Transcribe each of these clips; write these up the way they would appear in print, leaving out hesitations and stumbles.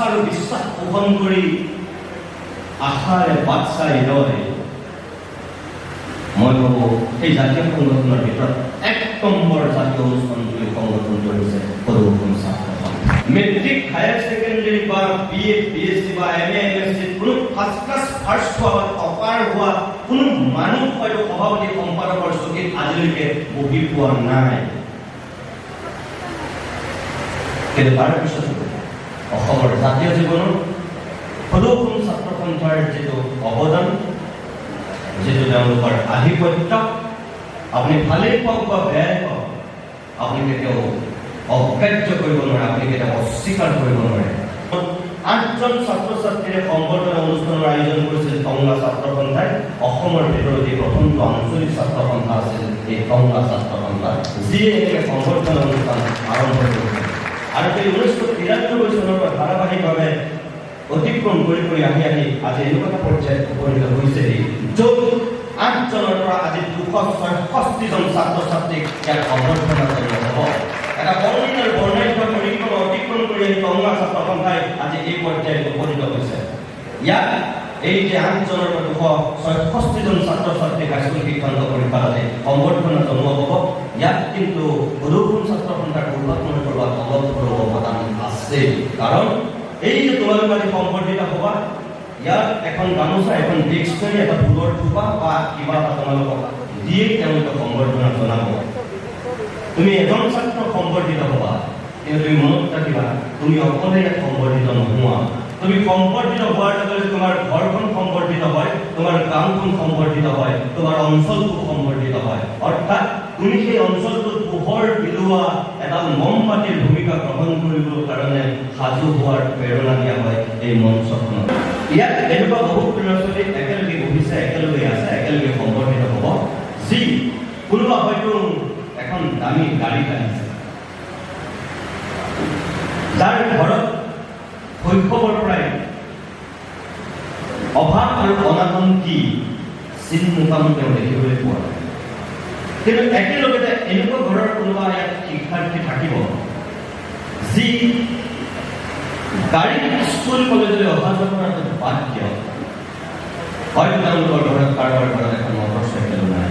আৰু বিশ্বাস পোষণ কৰি আশাৰে বাট চাই ৰয়। মই ভাবোঁ, সেই জাতীয় সংগঠনৰ ভিতৰত এক নম্বৰ জাতীয় অনুষ্ঠান বুলি সংগঠনটো হৈছে সদৌ অসম ছাত্ৰ সন্থা। মেট্ৰিক, হায়াৰ ছেকেণ্ডেৰী বা B A, B S C বা এম এ, এম এছ চিত কোনো ফাৰ্ষ্ট ক্লাছ ফাৰ্ষ্ট হোৱা বা টপাৰ হোৱা কোনো মানুহ হয়তো সভাপতি সম্পাদকৰ চকীত আজিলৈকে বহি পোৱা নাই। কিন্তু তাৰ পিছতো অসমৰ জাতীয় জীৱনত সদৌ অসম ছাত্ৰ সন্থাৰ যিটো অৱদান, যিটো তেওঁলোকৰ আধিপত্য, আপুনি ভালেই পাওক বা বেয়াই পাওক, আপুনি কেতিয়াও অগ্ৰাহ্য কৰিব নোৱাৰে, আপুনি কেতিয়াও অস্বীকাৰ কৰিব নোৱাৰে। আঠজন ছাত্ৰ ছাত্ৰীৰে সম্বৰ্ধনা অনুষ্ঠানৰ আয়োজন কৰিছিল টংলা ছাত্ৰ সন্থাই। অসমৰ ভিতৰত এই প্ৰথমটো আঞ্চলিক ছাত্ৰ সন্থা আছিল এই টংলা ছাত্ৰ সন্থা, যিয়ে এনেকৈ সম্বৰ্ধনা অনুষ্ঠান আৰম্ভ কৰিছিল। আৰু সেই 1993 চনৰ পৰা ধাৰাবাহিকভাৱে অতিক্ৰম কৰি কৰি আহি আহি আজি এনেকুৱা এটা পৰ্যায়ত উপনীত হৈছেহি, য'ত আঠজনৰ পৰা আজি 266জন ছাত্ৰ ছাত্ৰীক ইয়াত সম্বৰ্ধনা জনোৱা হ'ব। এটা বৰ্ণিল আৰু বৰ্ণাঢ্য পৰিক্ৰমা অতিক্ৰম কৰি আহি টংলা ছাত্ৰ সন্থাই আজি এই পৰ্যায়ত উপনীত হৈছে। ইয়াত এই যে আঠজনৰ পৰা 266জন ছাত্ৰ ছাত্ৰীক হাইস্কুল শিক্ষান্ত পৰীক্ষাত আজি সম্বৰ্ধনা জনোৱা হ'ব, ইয়াত কিন্তু সদৌ অসম ছাত্ৰ সন্থাৰ ক'ৰবাত নহয় ক'ৰবাত অলপ হ'লেও অৱদান আছে। কাৰণ এই যে তোমালোক আজি সম্বৰ্ধিত হ'বা, ইয়াত এখন গামোচা, এখন ডিক্সনাৰী, এটা ফুলৰ থোপা বা কিবা এটা তোমালোকক দিয়ে তেওঁলোকে সম্বৰ্ধনা জনাব। তুমি এজন ছাত্ৰ সম্বৰ্ধিত হ'বা, কিন্তু তুমি মনত ৰাখিবা, তুমি অকলে ইয়াত সম্বৰ্ধিত নোহোৱা। তুমি সম্বৰ্ধিত হোৱাৰ লগে লগে তোমাৰ ঘৰখন সম্বৰ্ধিত হয়, তোমাৰ গাঁওখন সম্বৰ্ধিত হয়, তোমাৰ অঞ্চলটো সম্বৰ্ধিত হয়। অৰ্থাৎ তুমি সেই অঞ্চলটোত পোহৰ বিলোৱা এডাল মমবাতিৰ ভূমিকা গ্ৰহণ কৰিবৰ কাৰণে সাজু হোৱাৰ প্ৰেৰণা দিয়া হয় এই মঞ্চখনত। ইয়াত এনেকুৱা বহুত ল'ৰা ছোৱালী একেলগে বহিছে, একেলগে আছে, একেলগে সম্বৰ্ধিত হ'ব, যি কোনোবা হয়তো এখন দামী গাড়ীত আহিছে, যাৰ ঘৰত শৈশৱৰ পৰাই অভাৱ আৰু অনাটন কি চিন মোকাম তেওঁ দেখিবলৈ পোৱা নাই। কিন্তু একেলগতে এনেকুৱা ঘৰৰ কোনোবা ইয়াত শিক্ষাৰ্থী থাকিব, যি গাড়ীত স্কুল কলেজলৈ অহা যোৱা কৰাটো বাদ দিয়ক, হয়তো তেওঁলোকৰ ঘৰত কাৰোবাৰ ঘৰত এখন মটৰ চাইকেলো নাই,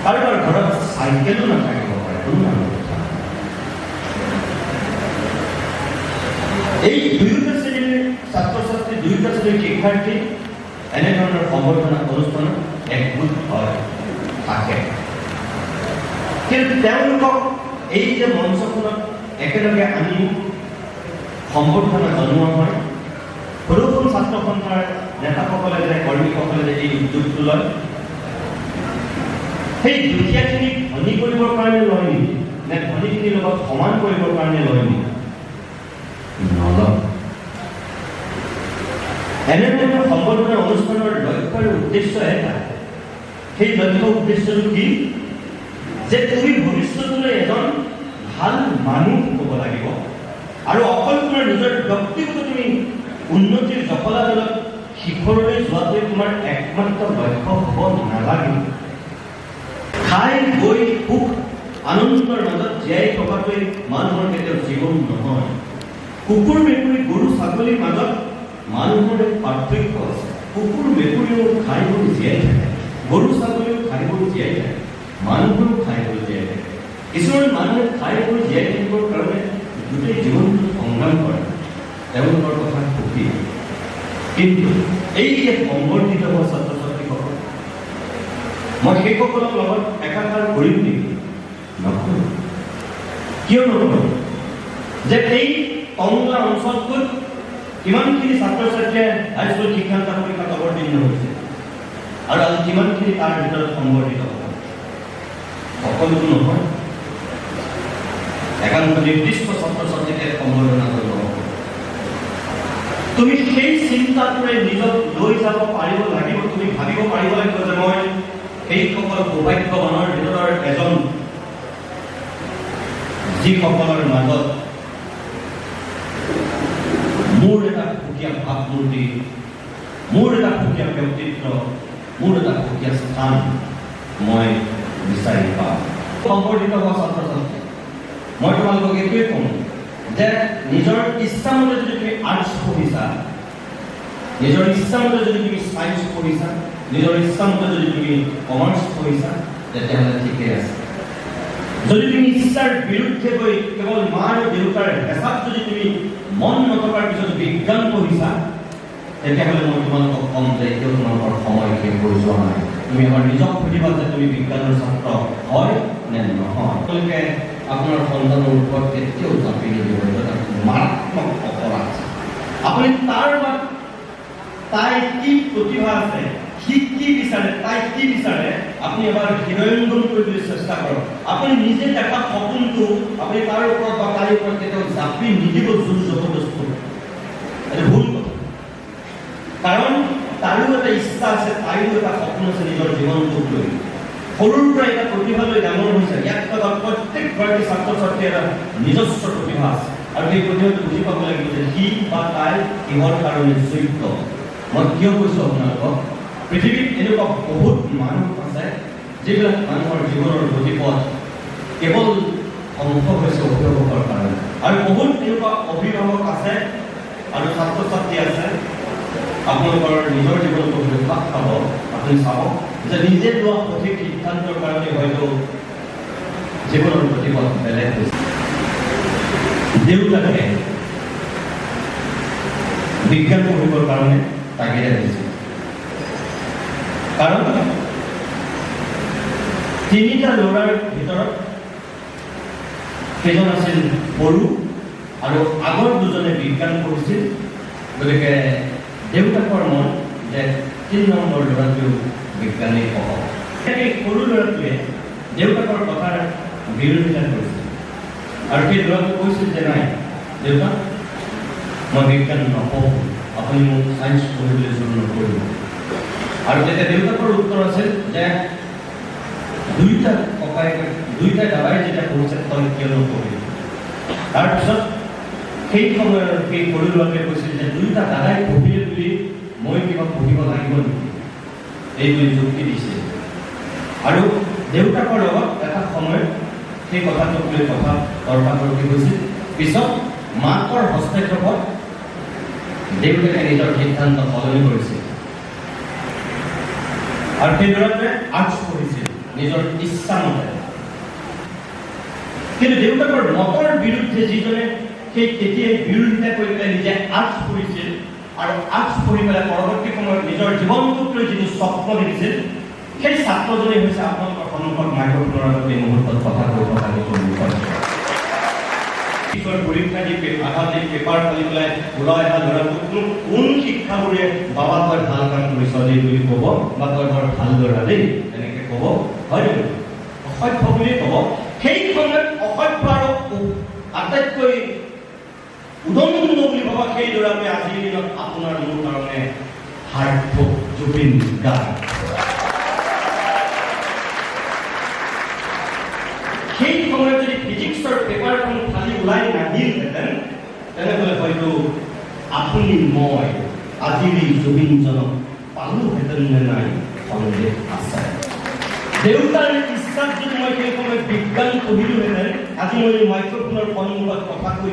কাৰোবাৰ ঘৰত চাইকেলো নাথাকিব পাৰে, কোনো ডাঙৰ কথা নহয়। এই দুয়োটা শ্ৰেণীৰ ছাত্ৰ ছাত্ৰী, দুয়োটা শ্ৰেণীৰ শিক্ষাৰ্থী এনেধৰণৰ সম্বৰ্ধনা অনুষ্ঠানত একগোট হয় থাকে। কিন্তু তেওঁলোকক এই যে মঞ্চখনত একেলগে আনি সম্বৰ্ধনা জনোৱা হয়, সদৌ অসম ছাত্ৰ সন্থাৰ নেতাসকলে যে, কৰ্মীসকলে যে এই উদ্যোগটো লয়, সেই দুখীয়াখিনিক ধনী কৰিবৰ কাৰণে লয় নেকি, নে ধনীখিনিৰ লগত সমান কৰিবৰ কাৰণে লয় নেকি? নলয়। এনেধৰণৰ সম্বৰ্ধনা অনুষ্ঠানৰ লক্ষ্য আৰু উদ্দেশ্য এটা। সেই লক্ষ্য উদ্দেশ্যটো কি? যে তুমি ভৱিষ্যতলৈ এজন ভাল মানুহ হ'ব লাগিব আৰু অকল তোমাৰ নিজৰ ব্যক্তিগত তুমি উন্নতিৰ জখলা তলত শিখৰলৈ যোৱাটোৱে তোমাৰ একমাত্ৰ লক্ষ্য হ'ব নালাগে। খাই বৈ সুখ আনন্দৰ মাজত জীয়াই থকাটোৱে মানুহৰ কেতিয়াও জীৱন নহয়। কুকুৰ, মেকুৰী, গৰু, ছাগলীৰ মাজত মানুহৰ এক পাৰ্থক্য আছে। কুকুৰ মেকুৰীও খাই বৈ জীয়াই থাকে, গৰু ছাগলীও খাই বৈ জীয়াই থাকে, মানুহৰো খাই বৈ জীয়াই থাকে। কিছুমান মানুহে খাই বৈ জীয়াই থাকিবৰ কাৰণে গোটেই জীৱনটো সংগ্ৰাম কৰে, তেওঁলোকৰ কথা সুখী। কিন্তু এই যে সম্বৰ্ধিত হোৱা ছাত্ৰ ছাত্ৰীসকল, মই সেইসকলৰ লগত একাকাৰ কৰিম নেকি? নকৰোঁ। কিয় নকৰোঁ? যে এই টংলা অঞ্চলটোত কিমানখিনি ছাত্ৰ ছাত্ৰীয়ে হাইস্কুল শিক্ষান্ত পৰীক্ষাত অৱতীৰ্ণ হৈছে আৰু আজি কিমানখিনি তাৰ ভিতৰত সম্বৰ্ধিত হ'ব? সকলোতো নহয়। একাংশ নিৰ্দিষ্ট ছাত্ৰ ছাত্ৰীকে সম্বৰ্ধনা কৰিব হ'ব। তুমি সেই চিন্তাটোৰে নিজক লৈ যাব পাৰিব লাগিব। তুমি ভাবিব পাৰিব লাগিব যে মই সেইসকল সৌভাগ্যৱানৰ ভিতৰৰ এজন, যিসকলৰ মাজত মোৰ এটা সুকীয়া ভাৱমূৰ্তি, মোৰ এটা সুকীয়া ব্যক্তিত্ব, মোৰ এটা সুকীয়া স্থান মই বিচাৰি পাম। সম্বৰ্ধিত হোৱা ছাত্ৰ ছাত্ৰী, মই তোমালোকক এইটোৱে কওঁ। যে নিজৰ ইচ্ছামতে যদি তুমি আৰ্টছ পঢ়িছা, নিজৰ ইচ্ছামতে যদি তুমি ছায়েন্স পঢ়িছা, নিজৰ ইচ্ছামতে যদি তুমি কমাৰ্চ পঢ়িছা, তেতিয়াহ'লে ঠিকেই আছে। যদি তুমি ইচ্ছাৰ বিৰুদ্ধে গৈ কেৱল মা আৰু দেউতাৰ হেঁচাত যদি তুমি মন নথকাৰ পিছত বিজ্ঞান পঢ়িছা, তেতিয়াহ'লে মই তোমালোকক ক'ম যে এতিয়াও তোমালোকৰ সময় শেষ হৈ যোৱা নাই। তুমি এবাৰ নিজক সুধিবা যে তুমি বিজ্ঞানৰ ছাত্ৰ হয় নে নহয়। আপোনালোকে আপোনাৰ সন্তানৰ ওপৰত কেতিয়াও জাপি নিদিব, এইটো এটা মাৰাত্মক অপৰাধ। আপুনি তাৰ বা তাই কি প্ৰতিভা আছে, সি কি বিচাৰে, তাই কি বিচাৰে, আপুনি এবাৰ হৃদয়ংগম কৰিবলৈ চেষ্টা কৰক। আপুনি নিজে দেখা সপোনটো আপুনি তাৰ ওপৰত বা তাইৰ ওপৰত কেতিয়াও জাপি নিদিব জোৰ জবৰদস্ত, এইটো ভুল কথা। কাৰণ তাৰো এটা ইচ্ছা আছে, তাইৰো এটা সপোন আছে নিজৰ জীৱনটোক লৈ। সৰুৰ পৰা এটা প্ৰতিভা লৈ ডাঙৰ হৈছে। ইয়াত থকা প্ৰত্যেকগৰাকী ছাত্ৰ ছাত্ৰীৰ এটা নিজস্ব প্ৰতিভা আছে আৰু সেই প্ৰতিভাটো বুজি পাব লাগিব যে সি বা তাই কিহৰ কাৰণে যোগ্য। মই কিয় কৈছোঁ আপোনালোকক, পৃথিৱীত এনেকুৱা বহুত মানুহ আছে যিবিলাক মানুহৰ জীৱনৰ গতিপথ কেৱল ধ্বংস হৈছে অভিভাৱকৰ কাৰণে, আৰু বহুত এনেকুৱা অভিভাৱক আছে আৰু ছাত্ৰ ছাত্ৰী আছে। আপোনালোকৰ নিজৰ জীৱনটো হয়তো খাব, আপুনি চাব যে নিজে লোৱা সঠিক সিদ্ধান্তৰ কাৰণে হয়তো জীৱনৰ গতিপথ বেলেগ হৈছে। দেউতাকে বিজ্ঞান পঢ়িবৰ কাৰণে তাগিদা দিছিল, কাৰণ তিনিটা ল'ৰাৰ ভিতৰত সেইজন আছিল সৰু আৰু আগৰ দুজনে বিজ্ঞান পঢ়িছিল। গতিকে দেউতাকৰ মন যে 3 নম্বৰ ল'ৰাটোৱেও বিজ্ঞানেই পঢ়ক। সেই সৰু ল'ৰাটোৱে দেউতাকৰ কথাৰ বিৰোধিতা কৰিছিল আৰু সেই ল'ৰাটোৱে কৈছিল যে নাই দেউতা, মই বিজ্ঞান নপঢ়োঁ, আপুনি মোক ছায়েন্স পঢ়িবলৈ জোৰ নকৰিব। আৰু তেতিয়া দেউতাকৰ উত্তৰ আছিল যে দুইটা ককায়েক, দুইটা দাদাই যেতিয়া পঢ়িছে, তই কিয় নপঢ়িবি? তাৰপিছত সেই সময়ৰ সেই সৰু ল'ৰাটোৱে কৈছিল যে দুইটা দাদাই পঢ়িলে বুলি মই কিবা পঢ়িব লাগিব নেকি, এই বুলি যুক্তি দিছিল। আৰু দেউতাকৰ লগত এটা সময়ত সেই কথাটোক লৈ কথা তৰ্কাতৰ্কি হৈছিল। পিছত মাকৰ হস্তক্ষেপত দেউতাকে নিজৰ সিদ্ধান্ত সলনি কৰিছিল আৰু সেই ল'ৰাটোৱে আৰ্টছ পঢ়িছিল নিজৰ ইচ্ছামতে। কিন্তু দেউতাকৰ মতৰ বিৰুদ্ধে যিজনে সেই তেতিয়াই বিৰোধিতা কৰি পেলাই নিজে আৰ্টছ পঢ়িছিল আৰু আৰ্টছ পঢ়ি পেলাই পৰৱৰ্তী সময়ত নিজৰ জীৱনটোক লৈ যিটো স্বপ্ন দেখিছিল, সেই ছাত্ৰজনেই হৈছে আপোনালোকৰ সন্মুখত মাইক্ৰফোনৰ আগত এই মুহূৰ্তত কথা কৈ থকা নিতুমণি শইকীয়া। পিছৰ পৰীক্ষা দি আধা দি পেপাৰ ফালি পেলাই ওলাই অহা ল'ৰাটোক কোন শিক্ষাগুৰুৱে বাবা তই ভাল কাম কৰিছ দেই বুলি ক'ব, বা তই বৰ ভাল ল'ৰা দেই তেনেকে ক'ব? হয় নহয়? অসভ্য বুলিয়ে ক'ব। সেই সময়ত অসভ্য আৰু আটাইতকৈ উদণ্ড বুলি ভবা সেই ল'ৰাটোৱে আজিৰ দিনত আপোনাৰ মোৰ কাৰণে হাৰ্টথ্ৰব জুবিন গাৰ্গ। সেই সময়ত যদি ফিজিক্সৰ পেপাৰখন ফালি ওলাই নাহিলহেঁতেন, তেনেহ'লে হয়তো আপুনি মই আজিৰ এই জুবিনজনক পালোহেঁতেন নে নাই সন্দেহ আছে। দেউতাৰ ইচ্ছাত যদি মই সেই সময়ত বিজ্ঞান পঢ়িলোহেঁতেন, আজি মই এই মাইক্ৰফোনৰ সন্মুখত কথা কৈ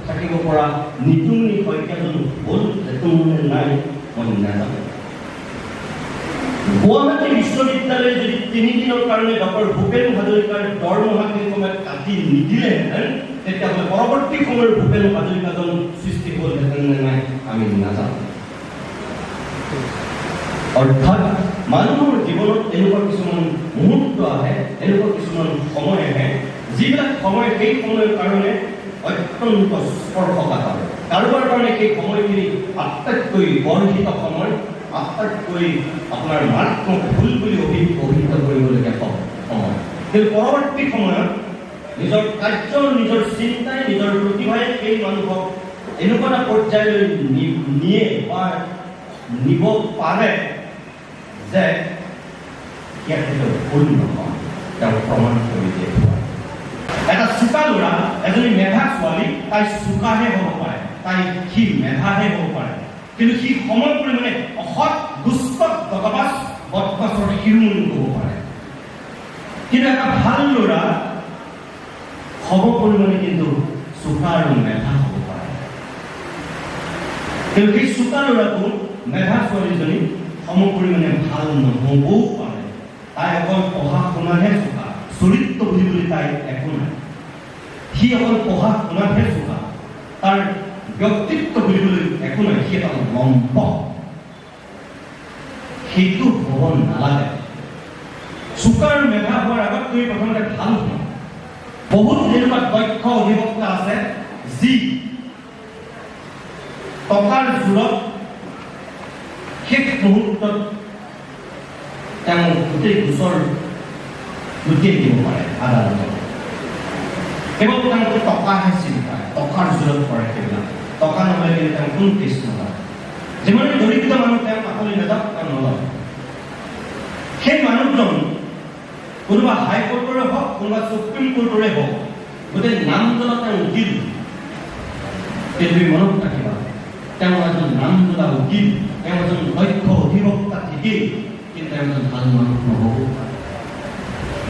থাকিব পৰা নিতুমণি শইকীয়াজন হ'লহেঁতেন নে নাই মই নাজানো। গুৱাহাটী বিশ্ববিদ্যালয়ে যদি তিনিদিনৰ কাৰণে ডক্টৰ ভূপেন হাজৰিকাৰ দৰমহা সেই সময়ত কাটি নিদিলেহেঁতেন, তেতিয়াহ'লে পৰৱৰ্তী সময়ৰ ভূপেন হাজৰিকাজন সৃষ্টি হ'লহেঁতেন নে নাই আমি নাজানো। অৰ্থাৎ মানুহৰ জীৱনত এনেকুৱা কিছুমান মুহূৰ্ত আহে, এনেকুৱা কিছুমান সময় আহে, যিবিলাক সময় সেই সময়ৰ কাৰণে অত্যন্ত স্পৰ্শকাতৰ। কাৰোবাৰ কাৰণে সেই সময়খিনি আটাইতকৈ বৰ্ধিত সময়, আটাইতকৈ আপোনাৰ মাৰাত্মক ভুল বুলি অভিহিত কৰিবলগীয়া সময়। কিন্তু পৰৱৰ্তী সময়ত নিজৰ কাৰ্য, নিজৰ চিন্তাই, নিজৰ প্ৰতিভাই সেই মানুহক এনেকুৱা এটা পৰ্যায়লৈ নিয়ে বা নিব পাৰে যে ইয়াত সেইটো ভুল নহয়, তেওঁ প্ৰমাণ কৰি দিয়ে। এটা চোকা ল'ৰা, এজনী মেধা ছোৱালী, তাই চোকাহে হ'ব পাৰে, তাই সি মেধাহে হ'ব পাৰে, কিন্তু সি সময় পৰিমাণে অসৎ, দুষ্ট, বদমাছ, বদমাছৰ শিৰোমণি হ'ব পাৰে। কিন্তু এটা ভাল ল'ৰা সম পৰিমাণে কিন্তু চোকা আৰু মেধা হ'ব পাৰে, কিন্তু সেই চোকা ল'ৰাটো মেধা ছোৱালীজনী সম পৰিমাণে ভাল নহ'বও পাৰে। তাই অকল পঢ়া শুনাতহে চোকা, চৰিত্ৰ বুলিবলৈ তাই একো নাই। সি অকল পঢ়া শুনাতহে চোকা, তাৰ ব্যক্তিত্ব বুলিবলৈ একো নাই, সি এটা লম্প। সেইটো হ'ব নালাগে। চোকা আৰু মেধা হোৱাৰ আগত তুমি প্ৰথমতে ভাল হোৱা। বহুত এনেকুৱা দক্ষ অধিবক্তা আছে যি টকাৰ জোৰত শেষ মুহূৰ্তত তেওঁ গোটেই গোচৰ লুটিয়াই দিব পাৰে আদালতত। কেৱল তেওঁলোকে টকাহে চিনি পায়, টকাৰ জোৰত কৰে সেইবিলাক। টকা নহ'লে কিন্তু তেওঁ কোনো কেছ নলয়। যিমানে দৰিদ্ৰ মানুহ তেওঁ কাষলৈ নাযাওক, তেওঁ নলয়। সেই মানুহজন কোনোবা হাইকোৰ্টৰে হওক, কোনোবা সুপ্ৰিম কোৰ্টৰে হওক, গোটেই নামজ্বলা তেওঁ উকিল। কিন্তু তুমি মনত ৰাখিবা, তেওঁ এজন নামজ্বলা উকিল, তেওঁ এজন দক্ষ অধিবক্তা ঠিকেই, কিন্তু তেওঁ এজন ভাল মানুহ নহ'ব পাৰে।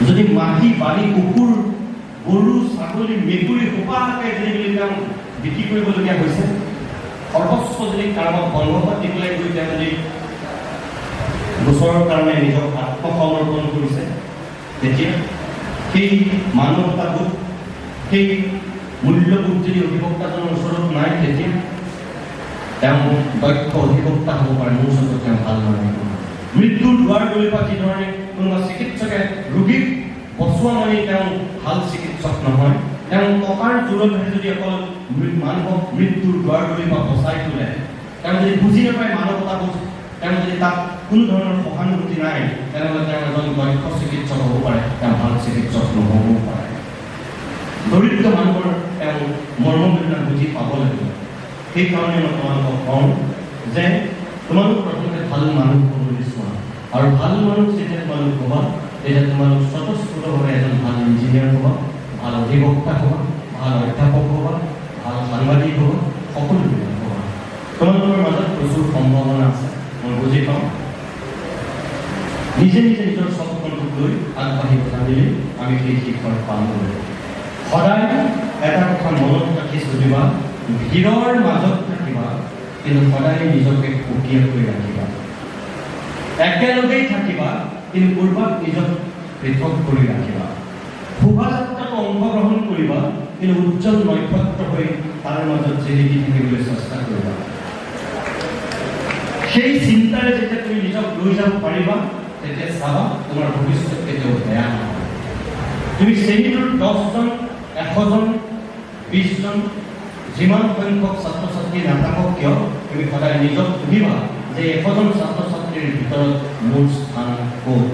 যদি মাটি বাৰী কুকুৰ গৰু ছাগলী মেকুৰী সোপাকে যদি বুলি তেওঁ বিক্ৰী কৰিবলগীয়া হৈছে, সৰ্বস্ব যদি কাৰোবাক বন্ধকত দি পেলাই গৈ তেওঁ যদি গোচৰৰ কাৰণে নিজক আত্মসমৰ্পণ কৰিছে, তেতিয়া সেই মানৱতাবোধ, সেই মূল্যবোধ যদি অধিবক্তাজনৰ ওচৰত নাই, তেতিয়া তেওঁ দক্ষ অধিবক্তা হ'ব পাৰে, মোৰ ওচৰত তেওঁ ভাল মানুহ নহয়। মৃত্যুৰ দুৱাৰ দলিৰ পৰা যিধৰণে কোনোবা চিকিৎসকে ৰোগীক বচোৱা মানি তেওঁ ভাল চিকিৎসক নহয়, তেওঁ টকাৰ জোৰতহে যদি অকল মানুহক মৃত্যুৰ দুৱাৰ দলিৰ পৰা বচাই তোলে, তেওঁ যদি বুজি নাপায় মানৱতাবোধ, তেওঁ যদি তাত কোনো ধৰণৰ সহানুভূতি নাই, তেনেহ'লে তেওঁ এজন দক্ষ চিকিৎসক হ'ব পাৰে, তেওঁ ভাল চিকিৎসক নহ'বও পাৰে। দৰিদ্ৰ মানুহৰ তেওঁ মৰ্মবেদনা বুজি পাব লাগিব। সেইকাৰণে মই তোমালোকক কওঁ যে তোমালোক প্ৰথমতে ভাল মানুহ হ'বলৈ চোৱা, আৰু ভাল মানুহ যেতিয়া তোমালোক হ'বা, তেতিয়া তোমালোক স্বতঃস্ফূৰ্তভাৱে এজন ভাল ইঞ্জিনিয়াৰ হ'বা, ভাল অধিবক্তা হ'বা, ভাল অধ্যাপক হ'বা, ভাল সাংবাদিক হ'বা, সকলোবিলাক হ'বা। তোমালোকৰ মাজত প্ৰচুৰ সম্ভাৱনা আছে, মই বুজি পাওঁ। নিজে নিজে নিজৰ স্বপ্নটোক লৈ আগবাঢ়িব জানিলে আমি সেই শিখৰ পামগৈ। সদায় এটা কথা মনত ৰাখি চলিবা, ভিৰৰ মাজত থাকিবা, কিন্তু সদায় নিজকে সুকীয়াকৈ ৰাখিবা। একেলগেই থাকিবা, কিন্তু ক'ৰবাত নিজক পৃথক কৰি ৰাখিবা। শোভাযাত্ৰাত অংশগ্ৰহণ কৰিবা, কিন্তু উজ্জ্বল নক্ষত্ৰ হৈ তাৰ মাজত জিলিকি থাকিবলৈ চেষ্টা কৰিবা। সেই চিন্তাৰে যেতিয়া তুমি নিজক লৈ যাব পাৰিবা, তেতিয়া চাবা তোমাৰ ভৱিষ্যত কেতিয়াও বেয়া নহয়। তুমি শ্ৰেণীটোৰ 10জন, 100জন, 20জন, যিমান সংখ্যক ছাত্ৰ ছাত্ৰী নাথাকক কিয়, তুমি সদায় নিজক সুধিবা যে 100জন ছাত্ৰ ছাত্ৰীৰ ভিতৰত মোৰ স্থান ক'ত।